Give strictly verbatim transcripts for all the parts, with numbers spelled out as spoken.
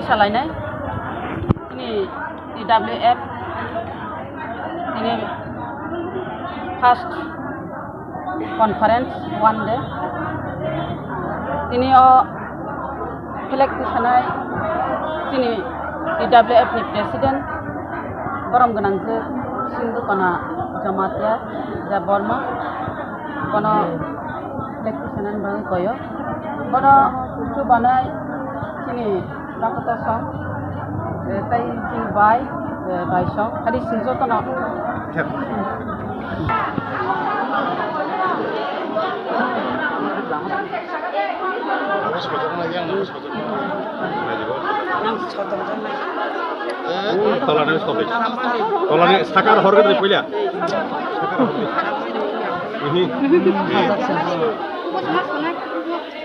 Salainai, tini T W F, tini first conference one day, tini o flag tisanai, tini T W F ni president, borom gwnang je Singh Dukona Jamatia Debbarma, bono flag tisanani bagwi koyo, bono chubanai chini Dakota song, eh, tei chini bai, eh, bai song, hari sing jotono. Tolani sobi. Tolani sakar horgwi puila. Sakar horgwi.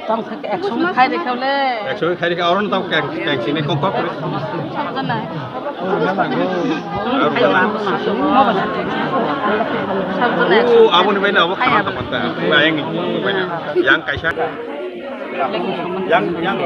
Tamo khe ekso khai rikha le. Ekso khai rikha, oro no tamo keng, keng sini kong kok. Sabjana. Sabjana. O, aboni bai na abo khana ta panta. Ayang ni bai na. Yang kaisa. Yang, yang.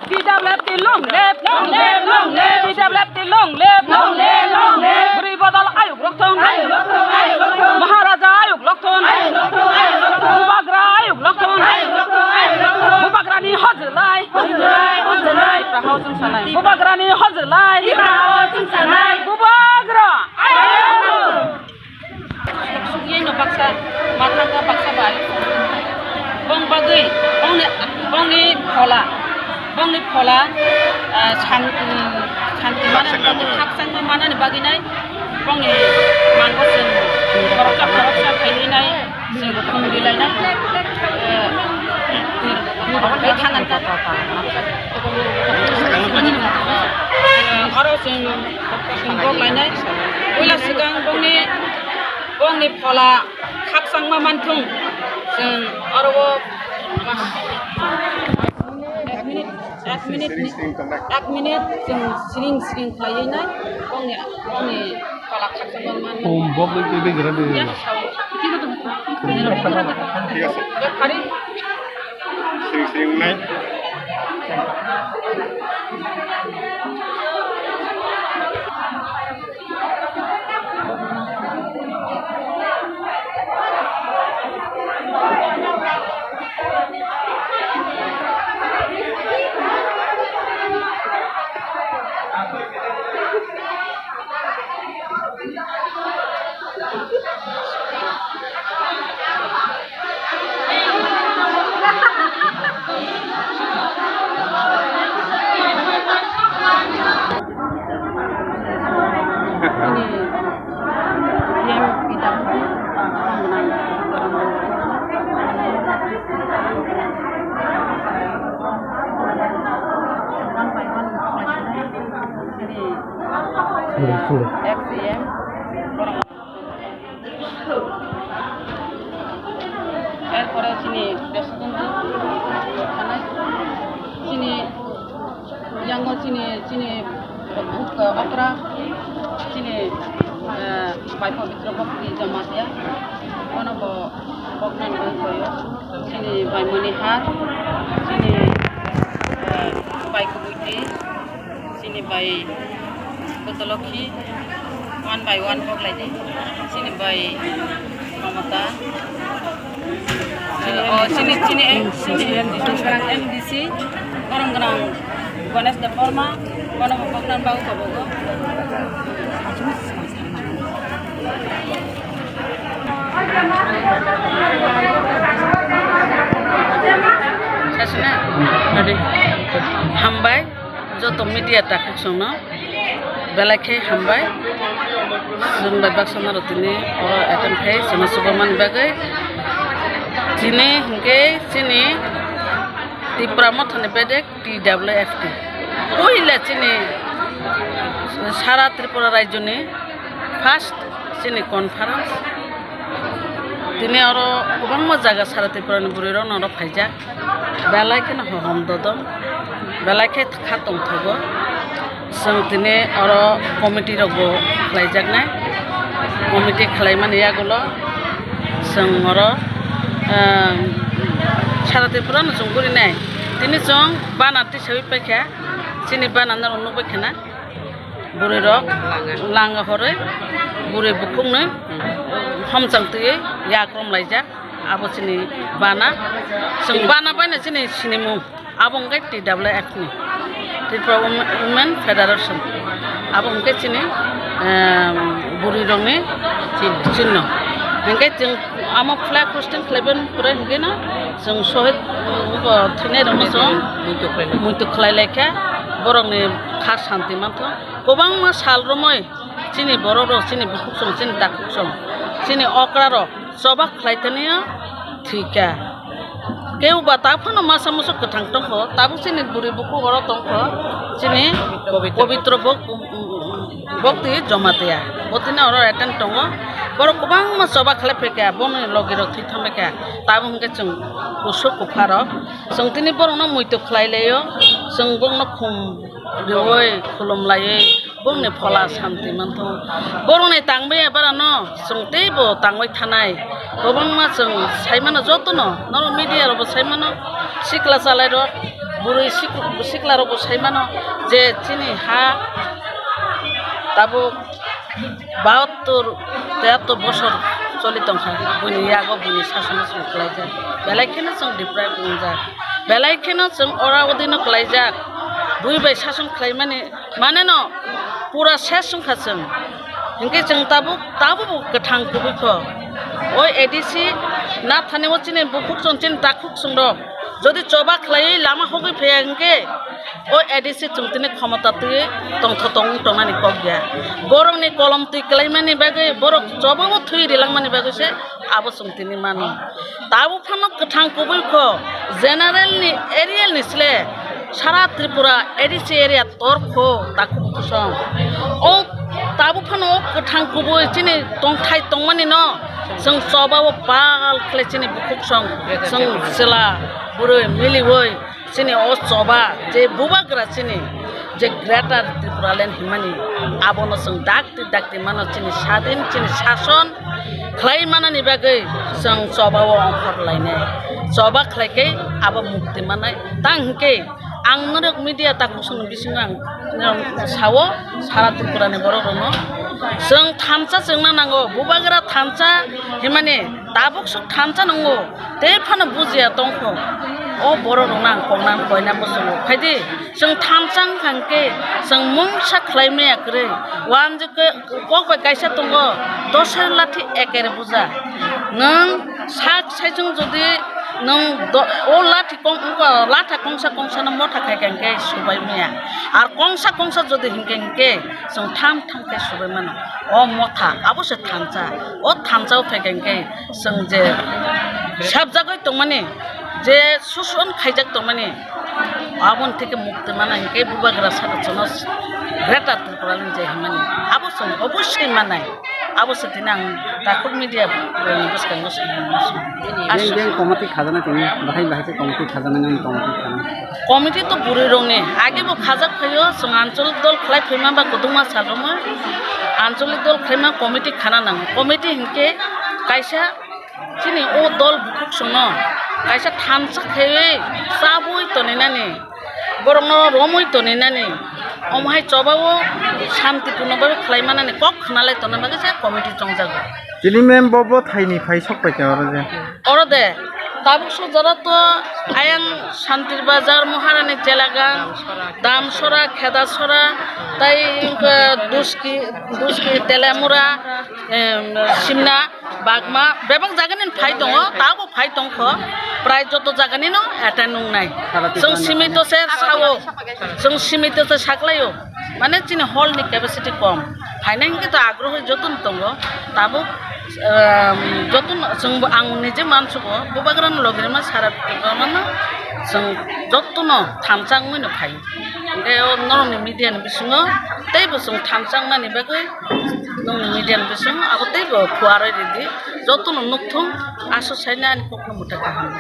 T W F T long live, long live, long live. T W F T long live, long live, long live. Bwrwi bodol ayuk rok thung, ayuk rok thung, ayuk rok thung. Maharaja ayuk rok thung, ayuk rok thung, ayuk rok thung. Bubagra ayuk rok thung, ayuk rok thung, ayuk rok thung. Bubagrani hojlai, hojlai, hojlai. Bubagra hojlai sanai. Bubagrani hojlai. Bubagra hojlai sanai. Bubagra ayuk rok thung. Suksukyai no baksa, mathangkha baksa bai. Bong bagwi, bongni, bongni phola, bongni phola, ah, san-, um, santi mana, bongni khakchangma manani bagwi nai, bongni mango chwng boroksa, boroksa khainwi nai, chwng khumri lainai, eh, thangan kha. Eh, oro chwng Chwng bok lainai. Puila swkang bongni, bongni phola khakchangma manthung. Chwng oro o ek minute, ek minute, ek minute chwng siring siring khlaiwi nai. Bongni, bongni phola khakchangma manthung. Om bok bai tei bai gira de. Ya, sao. Thik ase. Siring siring nai. Ex M. Erpore chini president thanai, chini yango chini, chini okra, chini, eh, bai pabitro bhakti Jamatia, bono bo boknani bai koyo, chini bai Monihar, chini, eh, bai Kubuiti. Chini bai Gotolokhi one by one bok lai di. Chini bai Mamata. Eh, oh, chini, chini, eh, chini M D C, borom gwnang Ganesh Debbarma, bono bo boknani bagwi kobogo. Sasina? Ready? Hambai. Joto media takhuk songno belai khe hambai. Chwng bai baksa naro tini oro attend khai chwngno chubammani bagwi. Tini hinkhe chini Tipra Mothani bedek T W F T. Puila chini sara Tripura rajyoni first chini conference. Tini oro kwbangma jaga sara Tripurani bwrwirok norok phaijak. Belai kheno hohom dodom, belai khe kha tongthogo. Chwng tini oro committee rokbo khlaijaknai. Committee khlaimani yagulo chwng oro, ah, sara Tripura no chwng gurinai. Tini chwng bana tisawi paikha, chini bana norok nukbai khana. Bwrwi rok langa horwi bwrwi bukhuknwi homchang twiwi yak romlaijak. Abo chini bana, chwng bana baino chini sinimung. Abo hwnkhe T W F ni, Tripura Women, Women Federation. Abo hwnkhe chini, em, bwrwi rokni chinno. Hwnkhe chwng amo flag hosting khlaiben pore hwnkhe no chwng sohid, um, thwinai rokno chwng muitu khlai lai kha. Borokni kha santi mantho. Kwbangma sal romwi chini borok rok, chini bukhuk song, chini takhuk song, chini okra rok choba khlai thani thwikha. Kebo ba ta phano masa musu kwthang tongkho, tabuk chini bwrwi bukhuk oro tongkho, chini Pobitro. Pobitro bok-, bokti Jamatia. Botino oro attend tongo. Borok kwbangma choba khlai phaikha, boni logi rok thwi thangbaikha. Tabuk hwnkhe chwng kusuk kupha rok. Chwng tini borokno muitu khlai laio, chwng borokno khum riwi khulum laiwi. Bongni phola santi mantho. Borokni tangbai barano chwng teibo tangbai thanai. Kwbangma chwng saimano jotono, norok media rokbo saimano, sikla chalairok, bwrwi sik-, siklarokbo saimano je chini ha tabuk bahattor, tehattor bosor choli tongkha. Buini yago buini sasono chwng khlaijak. Belai kheno chwng deprive wngjak. Belai kheno chwng ora odino khlaijak. Bui bai sason khlaimani Mane no pura ses wngkha chwng. Hinkhe chwng tabuk, tabukbo kwthang kubui kho. O A D C nathani o chini bukhuk song, chini takhuk song rok jodi choba khlaiwi lama hogwi phaiya hinkhe o A D C chwng tini khomota twiwi tongtho tong tongnani kok ya. Borokni kolom twi kwlaimani bagwi, borok choba o thwi rilangmani bagwi se abo chwng tini mano. Tabuk phano kwthang kubui kho, general ni, area ni sle sara Tripura A D C area tor kho takhuk song. O tabuk phano o kwthang kubui chini tongthai tongmani no chwng choba o pal khle chini bukhuk song, chwng chwla bwrwi miliwi chini o choba je bubagra chini je Greater Tripura Land himani abono chwng dak Dakti dakti mano chini sadin, chini sason khlai manani bagwi chwng choba o ongkhor lainai. Choba khlai khe abo mukti manai. Tang hinkhe ang norok media takhuk songni bisingo ang norok sao, sara Tripura ni borok rokno chwng thansa chwngna nango, bubagra thansa himani tabuk sok thansa nango. Tei phano bujiya tongkho. O borok rokno ang kokna koina muchungo. Phaidi, chwng thansa wngkha hinkhe chwng mungsa khlai maya kwrwi. Wanjwk khe kok bai kaisa tongo, dosher lathi eker buja. Nwng sak saichung jodi nwng do-, o lathi kong-, latha kongsa kongsa no motha khai kha hinkhe subai maya. Ar kongsa kongsa jodi hinkhe hinkhe chwng tham tham khe subai mano. O motha, abo se thansa. O thansa o phai kha hinkhe chwng je sabjagwi tongmani, je suson khaijak tongmani, aboni theke mukti mana hinkhe bubagra saka chwngno Greater Tipraland je hwnmani, abo chwng obosoi manai, abo se tini ang takhuk media bwskango swngna muchungo. Beng beng committee khajana tini, bahai bahai khe committee khajana nang committee khana. Committee to bwrwi rokni, age bo khajak phaio, chwng anchalik dol khlai phaima ba kwdwngma sal rwma, anchalik dol khlaima committee khana nango. Committee hinkhe kaisa chini o dol bukhuk songno kaisa thansa khaiwi chabwi toninani, borokno romwi toninani, omo hai chobao santipurno bagwi khlai manani kok khna lai tongna bagwi se committee chongjago. Tini mem bo bo thaini phai sok paikha oro je. Oro de, tabuk sujaro to ayang Santir Bazar, Maharani Chelagang, Damsora, Khedasora, tai wngkha Duski, Duski, Telemura, em, Simna, Bagma, bebak jagani phai tongo, tabo phai tongkho, prai joto jagani no attend wngnai. Chwng simi to se sao, chwng simi to se saklaio. Mane chini hall ni capacity kom. Phainai hinkhe to agrohoi jotono tongo. Tabuk, ehm, jotono chwngbo ang nije mansugo. Bubagrano logi rwma sara Tripura mano chwng jotono thansa wngwi no phaio. Hinkhe o norokni media ni bisingo teibo chwng thansa wngnani bagwi norokni media ni bisingo abo teibo phuarwi ridi. Jotono nukthung, aswk saina ani kokno mwthai kaham.